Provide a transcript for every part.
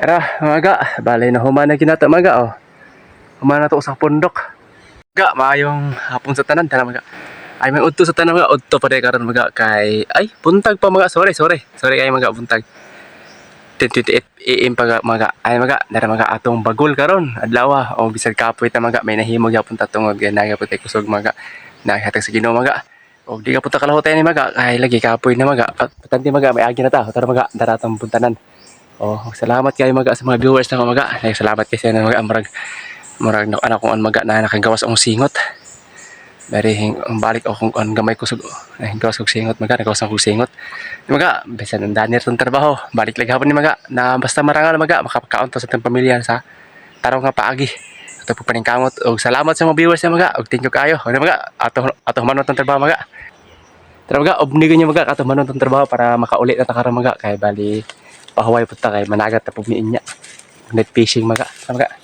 Era, mga ga, balay na human na ginata, mga ga, oh. Human na to sa pundok. Ga, maayong hapon sa tanan, tara, mga. Ay, may udto sa tanan, mga, udto pa karon, mga, kay ay buntag pa, mga, sorry, sorry. Sorry kay, mga, buntag. 10:28 AM pa ga, mga. Ay, mga, dara, mga, atong bagol karon adlaw o bisag kapoy ta, mga, may nahimo gyapon ta tungod kay naga pud kusog, mga, naghatag sa Ginoo, mga. O di ka punta kalahutay ni, mga, kay lagi kapoy na, mga. Patanti, mga, may agi na ta. Tara, mga, dara atong puntanan. Oh, salamat kayo, mga, sa mga viewers na mga. Ay, salamat kasi na, mga, murag murag na anak kong mga na nakagawas akong singot. Bari hing ang balik ako kung ang gamay ko sug ay gawas kog singot, mga, nagawas akong singot. Mga, bisan ang danir tong trabaho, balik lang hapon ni, mga, na basta marangal, mga, makapakaon ta sa atong pamilya sa tarong nga paagi. Ato po paningkamot og salamat sa mga viewers na, mga, og thank you kayo. Ano, mga, ato ato humanon tong trabaho, mga. Tara, mga, obnigo niyo, mga, ato humanon tong trabaho para makauli na ta karon, mga, kay bali pahuway pud ta kay managat ta pud niinya. Net fishing, mga. Tara, mga.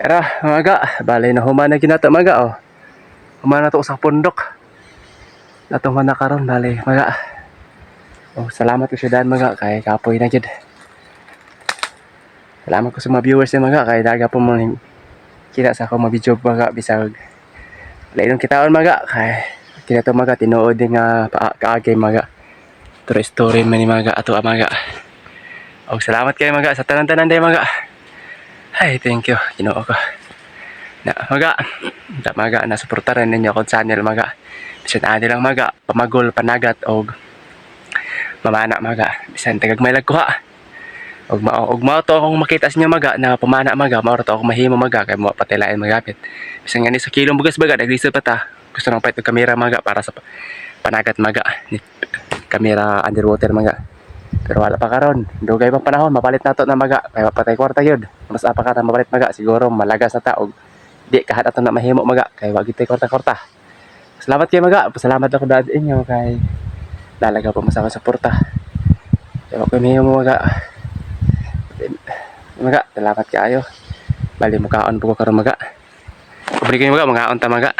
Era, mga ga, bale na human na ginata mga oh. Human na to sa pundok. Natong man na karon bale mga. Oh, salamat ko syudad mga kay kapoy na jud. Salamat ko sa mga viewers ni mga kay daga po mo kita sa ako mga video mga bisag lain kitaon mga kay kita to mga tinuod din nga kaagay mga true story man ni mga ato mga. Og salamat kay mga sa tanan-tanan day mga. Ay, thank you. Ginoo ko. Na maga, da maga na suportaran ninyo akong channel maga. Bisan ani lang maga, pamagol, panagat og mamana maga. Bisan tagagmay lag kuha. Og mao to akong makita sa inyo maga na pamana maga, mao ra to ako mahimo maga kay mo patilain magapit. Bisan ngani sa kilong bugas baga naglisod pa ta. Gusto nang palit og kamera maga para sa panagat maga. Ni kamera underwater maga. Pero wala pa karon. Dugay pang panahon mapalit nato na maga kay patay kwarta gyud. Mas apa ka na mapalit maga siguro malagas na ta og di kahat ato na mahimo maga kay wa gyud tay kwarta-kwarta. Salamat kay maga. Pasalamat ako dad inyo kay dalaga pa mo sa akong suporta. Kay wa koy mahimo maga. Maga, salamat kaayo. Bali mukaon po ko karon maga. Kubri kayo maga, mangaon ta maga.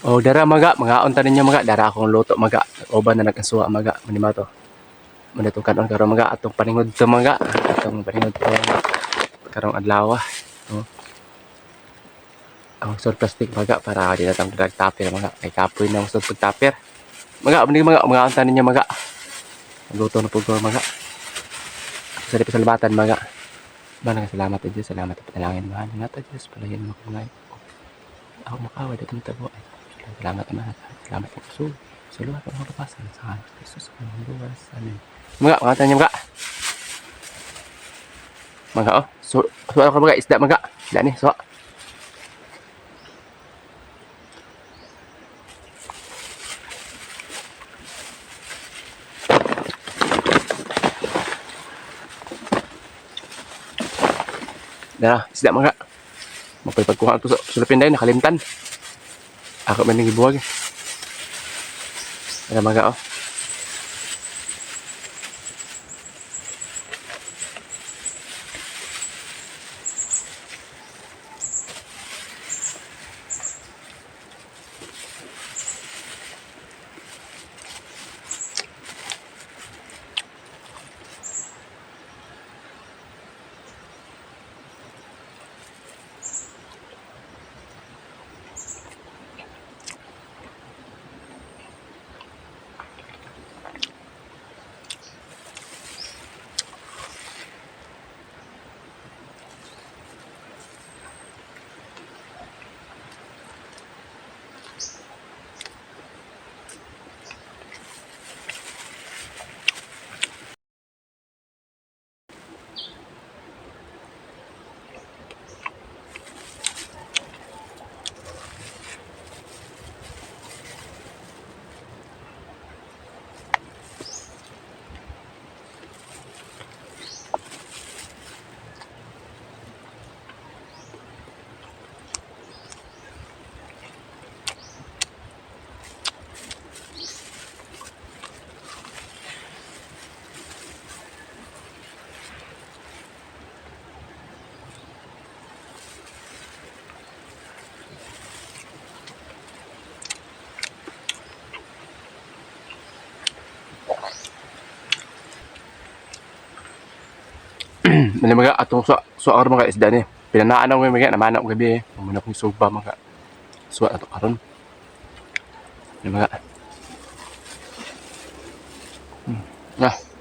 Oh, dara maga, mangaon ta ninyo maga, dara akong luto maga. Uban na nagkasuwa maga, manima to. Muna itong kanon karon maga, atong paningod to maga, atong paningod to karong adlaw. Oh. Ang sur plastic maga para di na tang tapir maga, kay kapoy na ang pagtapir. Maga, muni maga, mangaon ta ninyo maga. Luto na po ko maga. Sa di pasalamatan maga. Mana salamat sa Diyos, salamat sa panalangin mahal na nato Diyos, palayan mo ko ngayon. Ako makawad at tabo ay salamat Ama, salamat sa kusog. Sa luha pa mga kapasan sa ngalan ni Jesus, ang luwas. Amen. Mga, mga tanya mga. Mga oh, so, so ako mga isda mga. Isda ni, so. Dara, isda mga. Mapay pagkuha to sa sulupin dahil nakalimtan. Ako man nang gibuwag. Dara mga oh. Mali mga atong sa so ang mga isda ni. Pinanaan ako mga namana ko gabi eh. Muna kong suba mga suwa ato karon. Mali mga. Ah.